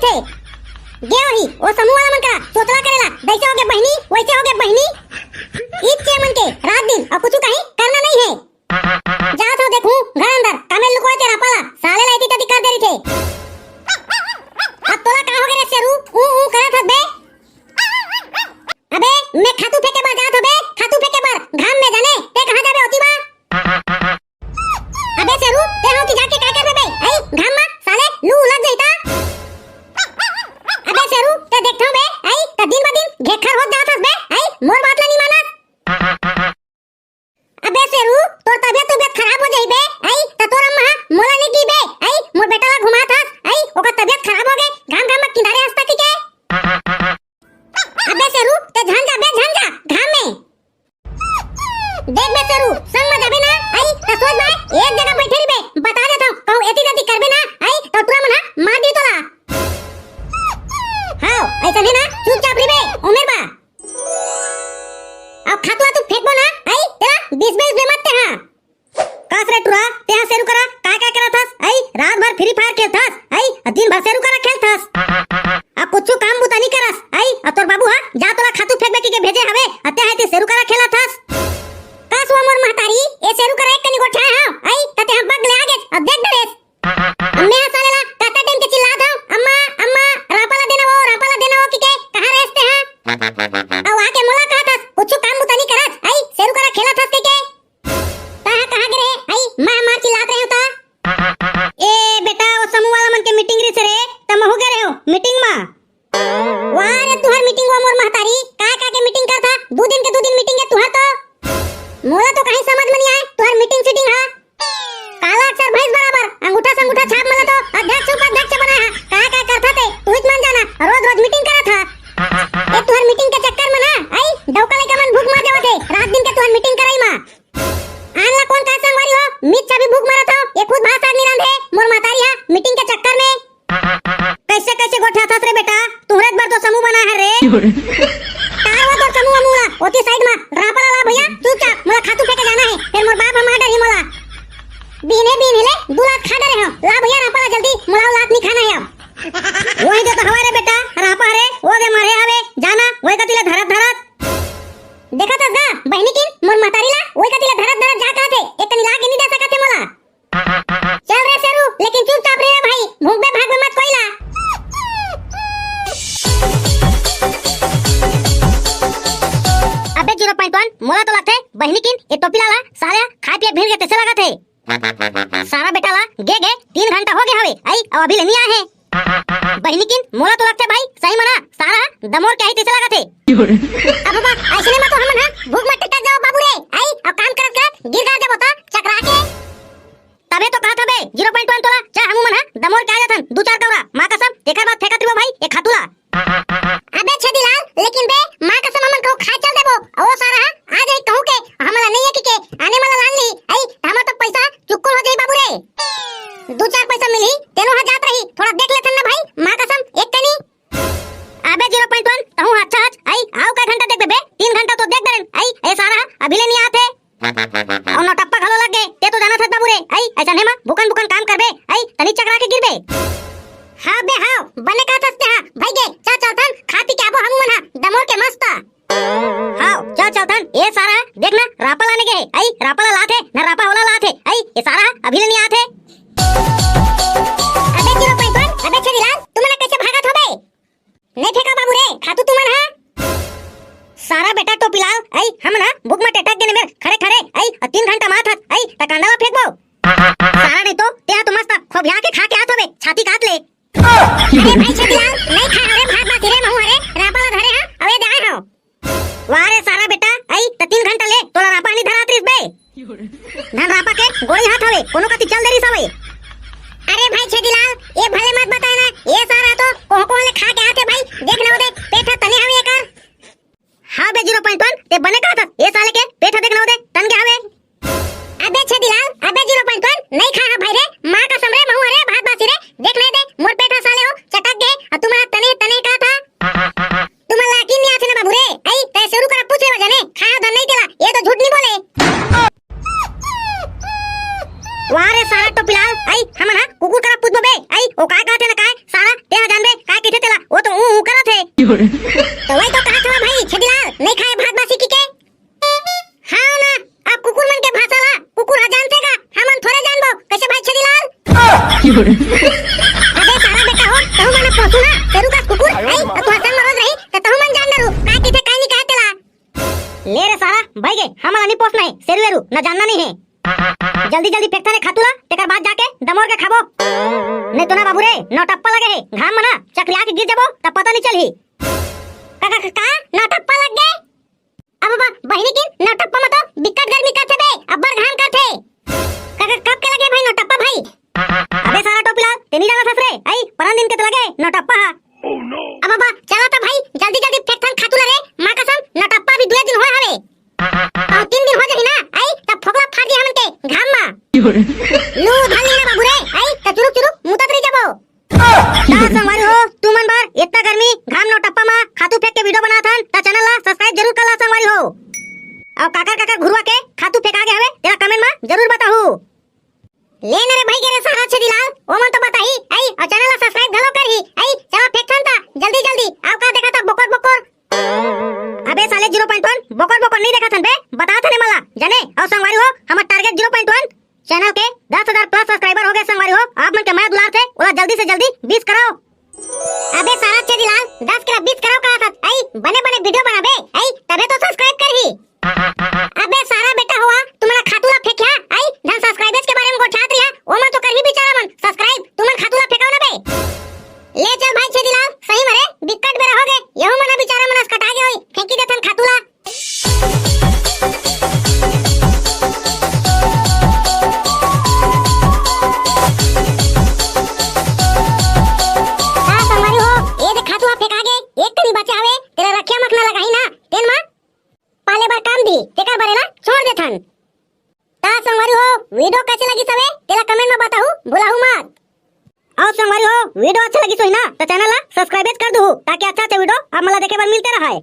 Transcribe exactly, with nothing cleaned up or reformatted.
गे होही, ओ समूह वाला मन करा चोचला करेला, जैसे होगे बहिनी, वैसे होगे बहिनी। इच्चे मन के रात दिन अउ कुछु कहीं करना नहीं है। जात हो देखूं घर अंदर, कामे लुकोय ते रापा ला, साले ला एती तती कर दे रहिथे। अब तोला का होगे रे शेरू, ऊ ऊ करत हस बे? अबे, मैं खातू फेंके बर जात हो बे, खातू फेंके बर, घाम में जाने, ते कहाँ जाबे ओती बा? अबे शेरू, ते हो कि जाके का करबे बे? आई, घाम मा, साले, लू लग जाई ता। अबे शेरू, ते देखथव बे, आई, त दिन ब दिन घेखर होत जात हस बे, आई, मोर बात ला नी मानस। अबे शेरू, तोर तबियत, तबियत खराब हो जाई बे, आई, त तोर अम्मा हा मोला नी दी बे, आई, मोर बेटा ला घुमात हस, आई, ओकर तबियत खराब हो गे, घाम घाम मा किनारे हंसता कि के? अबे शेरू, ते झन जा बे, झन जा, घाम में। देख बे शेरू, संग में जाबे ना, आई, त सोच बे, एक जगह बैठे रहिबे, बता देथव, कहूँ एती गति करबे ना, आई, त टुरा मन हा मार दी तोला। हाँ, ऐसा नहीं ना, चुपचाप रहिबे, उमेर बा। अब खातू आतू फेंकबो ना, आई, तेला बीस बीस बे मत ते हाँ। कास रे टुरा, तेहा शेरू करा काय काय करत हस? आई, रात भर Free Fire खेलथस, आई, दिन भर शेरू करा खेलथस। आ कुछु काम बुता नी करस, आई, आ तोर बाबू हा जा तोला खातू फेंकबे कहिके भेजे हवे, आ तेहा एती शेरू करा खेलत हस। कास वो मोर महतारी, ए शेरू करा एक कनी गोठियाए हव, आई, त तेहा बग ले आगेस, अब देख डरेस। अम्मे हा साले ला कतका टाइम के चिल्लात हव, अम्मा, अम्मा, रापा ला देना वो, रापा ला देना वो कहिके, कहाँ रहेस तेहा? अउ आके मोला कहत हस, कुछु काम बुता नी करस, आई, शेरू करा खेलत हस कहिके। तैं हा कहाँ गे रहे? आई, मैं मार चिल्लात रहे हूँ ता। ए बेटा, वो समूह वाला मन के meeting रहिस रे, त महू गे रहे हूँ meeting मा। वाह रे, तुहर meeting वो मोर महतारी, काय काय के meeting करथा? दू दिन के दू दिन meeting है तुहर तो। मोला तो कहीं समझ में नहीं आए, तुहर meeting सीटिंग हा। काला अक्षर भैंस बराबर, अंगूठा संगूठा छाप मला तो अध्यक्ष उपाध्यक्ष बनाए हा। काय काय करथा ते, तू ही मान जाना, रोज रोज meeting करत हा। ए तुहर meeting के चक्कर में ना, आई, डौका लइका मन भूख मर जावत हे, रात दिन के तुहर meeting कराई मा। आन ला कोन काय संगवारी हो, मिर्च भी भूख मरत हो, ये खुद भात साग नी रांधे, मोर महतारी हा meeting के चक्कर में। कैसे कैसे गोठियाथस रे बेटा, तुहरे बर तो समूह बना है रे। का हुआ तोर समूह वमूह ला, ओती side मा, रापा ला ला भैया, चुपचाप, मोला खातू फेंके जाना है, फिर मोर बाप हा मार डरही मोला। बीने बीने ले, दू लात खा डरे हो, ला भैया रापा ला जल्दी, मोला वो लात नी खाना है अब। वही दे तो हवा रे बेटा, रापा रे, वो दे मारे हवे, जाना, वही कती ला धरत धरत। देखत हस गा, बहिनी किन, मोर महतारी ला, वही कती ला धरत धरत जा कहत हे, एक कनी ला के नी दे सकत हे मोला। चल रे शेरू, लेकिन चुपचाप रहे रे भाई, भूखबे भागबे मत कोई ला। अबे zero point one, मोला तो लगथे, बहिनी किन, ए टोपी ला ला, साले, खाए पिए भीड़ के तैसे लगत हे। सारा बेटा ला गे गे तीन घंटा हो गे हवे, आई, अउ अभी ले नी आए हे। बहिनी किन, मोला तो लगथे भाई, सही मना, सारा दमोर के आही तैसे लगत हे। अब बाबा, ऐसने मा तो हमन हा भूख मा टटक जाओ बाबू रे, आई, अउ काम करत करत गिर गा जाबो त चकरा के। तभे तो कहत हबे, zero point one तोला, चल हमू मन हा दमोर के आ जाथन, दू चार कौरा, माँ कसम, तेकर बाद फेंकत रहिबो भाई, ए खातू ला। अबे छेदीलाल, लेकिन बे, माँ कसम हमन कहूँ खाए चल देबो, अउ ओ सारा हा, आ जाही कहूँ के, हमन ला नइ हे कहिके, आने वाला लान ली, आई, त हमर तो पैसा चुक्कुल हो जाही बाबू रे। दू चार पैसा मिलही, तेनो हा जात रही, थोड़ा देख लेथन ना भाई, माँ कसम, एक कनी। अबे zero point one, तहूँ अच्छा हच, आई, अउ का घंटा देखबे बे, तीन घंटा तो देख डरेन, आई, ए सारा हा, अभी ले नी आत हे। अउ नोटप्पा घलो लग गे, ते तो जानत हस बाबू रे, आई, अइसने मा भुकन भुकन काम करबे, आई, तनी चकरा के गिरबे। हाँ बे हाँ, बने कहत हस ते हाँ, भाई गे, चल चलथन, खा पी के आबो हमू मन हा, दमोर के मस्त। हाँ, चल चलथन, ए सारा, देख ना, रापा लाने गे हे, आई, रापा ला लात हे, ना रापा ओला लात हे, आई, ए सारा, अभी ले नी आत हे। अबे zero point one, अबे छेदीलाल, तुमन कैसे भागत हो बे? नहीं फेंका बाबू रे, खातू तुमन हा। सारा बेटा टोपीलाल, आई, हमन हा भूख मा टटक गेन मेर, खड़े खड़े, आई, अउ तीन घंटा मा आथस, आई, त कांदा ला फेंकबो। सारा नहीं तो, तेहा तो मस्त खोबिया के खा के आत होबे, छाती काट ले। अरे भाई छेदीलाल, नहीं खा हरे भात बासी रे, महू हरे, रापा ला धरे हा, अउ ए दे आए हो। वाह रे सारा बेटा, आई, त तीन घंटा ले, तोला रापा नी धरात रिस बे। धन रापा के गोली हाथ हवे, कोनो कति चल दे रिस हवे। अरे भाई छेदीलाल, ए भले मत बताए ना, ए सारा तो कोह कोह ले खा के आथे भाई, देख ना ओदे, पेट ह तने हवे एकर। हाँ बे zero point one, ते बने कहत हस, ए साले के पेट ह देख ना ओदे, तन के हवे। अबे छेदीलाल, अबे zero point one, नहीं खा हा भाई रे, माँ कसम रे, महू रे, भात बासी रे, देख ना दे, मोर पेट ह साले हो, चटक गे, तो वही तो कहा था भाई छेदीलाल, नहीं खाए भात बासी की के। हाँ ना, अब कुकुर मन के भाषा ला कुकुर ह जानथे का? हमन थोड़े जानबो। कैसे भाई छेदीलाल? अबे सारा बेटा हो, तहु मन पोसू ना शेरू का कुकुर, आई, अउ तुहा संग मरोज रही, त तहु मन जान डरू, काय किथे काय नहीं कहे तेला। ले रे सारा, भाई गे, हमन नी पोसना हे शेरू वेरू, ना जानना नहीं है। जल्दी जल्दी फेंकथन खातू ला, तेकर बाद जाके दमोर के खाबो। नहीं तो ना बाबू रे, नौटप्पा लगे हे, घाम मना चकरिया के गिर जाबो, तब पता नहीं चलही। का, का, का, का? नौटप्पा लग गए? अब बाबा, बहिनी किन नौटप्पा म तो बिकट गर्मी करथे बे, अब्बड़ घाम करथे। का, का, कब के लगे भाई नौटप्पा भाई? अबे सारा टोपीलाल, ते नहीं जानत हस रे, आई, परन दिन के तो लगे नौटप्पा हा। अब बाबा, चला त भाई, जल्दी जल्दी फेंकथन खातू ला रे, माँ कसम, नौटप्पा भी दुए दिन होए हवे। अउ तीन दिन हो जाही ना, आई, तब फोकला फाड़ दिया हमन के घाम मा। लू धर ली ना बाबू रे, आई, त चुरुक चुरुक मुतत रही जाबो। का संगवारी हो, तुमन बर इतना गर्मी, घाम नौटप्पा मा खातू फेंक के video बनाथन, त channel ला subscribe जरूर कर ला संगवारी हो। अउ काकर काकर घुरुवा के खातू फेंका गे हवे, तेला comment मा जरूर बताहू। ले न रे भाई गे रे सारा छेदीलाल, ओमन तो बताही, आई, अउ channel ला subscribe घलो करही, आई, चला फेंकथन त, जल्दी जल्दी, अउ का देखत हा बोकर बोकर। अबे साले zero point one, बोकर बोकर नहीं देखत हन बे, बताथन एमन ला, जाने, अउ संगवारी हो, हमर target zero point one, channel के दस हजार plus subscriber हो गए संगवारी हो, आप मन के मया दुलार से ओला जल्दी से जल्दी wish कराओ। अबे सारा छेदीलाल, दस के ला बीस कराओ कहत हस, आई, बने बने video बनाबे, आई, तबे तो subscribe करही। अबे सारा बेटा होवा, तुमन खातू ला फेंकिहा, आई, धन subscribers के बारे में गोठियात रहिहा, ओमन तो करही बिचारा मन subscribe, तुमन खातू ला फेंकाओ ना बे। ले चल भाई छेदीलाल, सही म रे, बिकट बेरा हो गे, यहू मन बिचारा मन असकटा गे होई, फेंकी देथन खातू ला। का संगवारी हो, ए दे खातू ह फेंका गे, एक कनी बचे हवे, तेला रखिया मखना लगाही ना, तेन म पाले बर काम दी, तेकर बर एला छोड़ देथन। त संगवारी हो, video कैसे लगिस हवे, तेला comment म बताहू, भुलाहू मत। अउ संगवारी हो, video अच्छा लगिस होही ना, त channel ला subscribe कर दूहू, ताकि अच्छा अच्छा video आप मन ला देखे बर मिलते रहय।